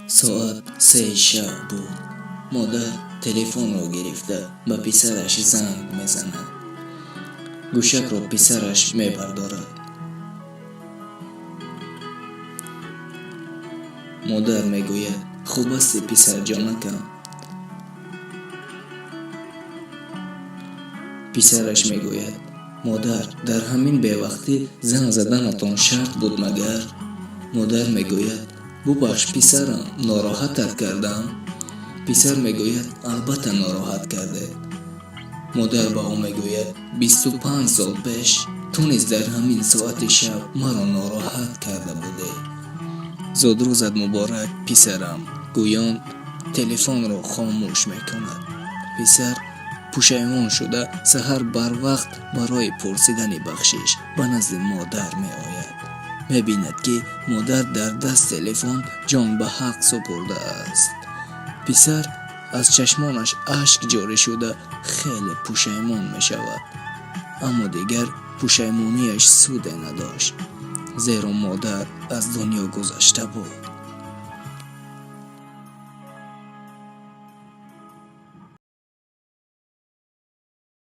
Соат 3 шаб буд. Модар телефонро гирифта ба писараш занг мезанад. Гӯшакро писараш мебардорад. Модар мегӯяд: хуб ҳастӣ, писарҷонакам? Писараш мегӯяд: модар, дар ҳамин бевақтӣ занг заданатон шарт буд магар? Модар мегӯяд: бубахш писарам, нороҳатат кардам? Писар мегӯяд: албатта нороҳат кардед. Модар ба ӯ мегӯяд: 25 сол пеш ту низ дар ҳамин соати шаб маро нороҳат карда будӣ. Зодрӯзат муборак, писарам. Гӯён телефонро хомӯш мекунад. Писар пушаймон шуда саҳар барвақт барои пурсидани бахшиш ба назди модар меояд. Мебинад, ки модар дар даст телефон ҷон ба ҳақ супурдааст. Писар аз чашмонаш ашк ҷорӣ шуда хеле пушаймон мешавад. Аммо дигар пушаймонияш суде надошт, зеро модар аз дунё гузашта буд.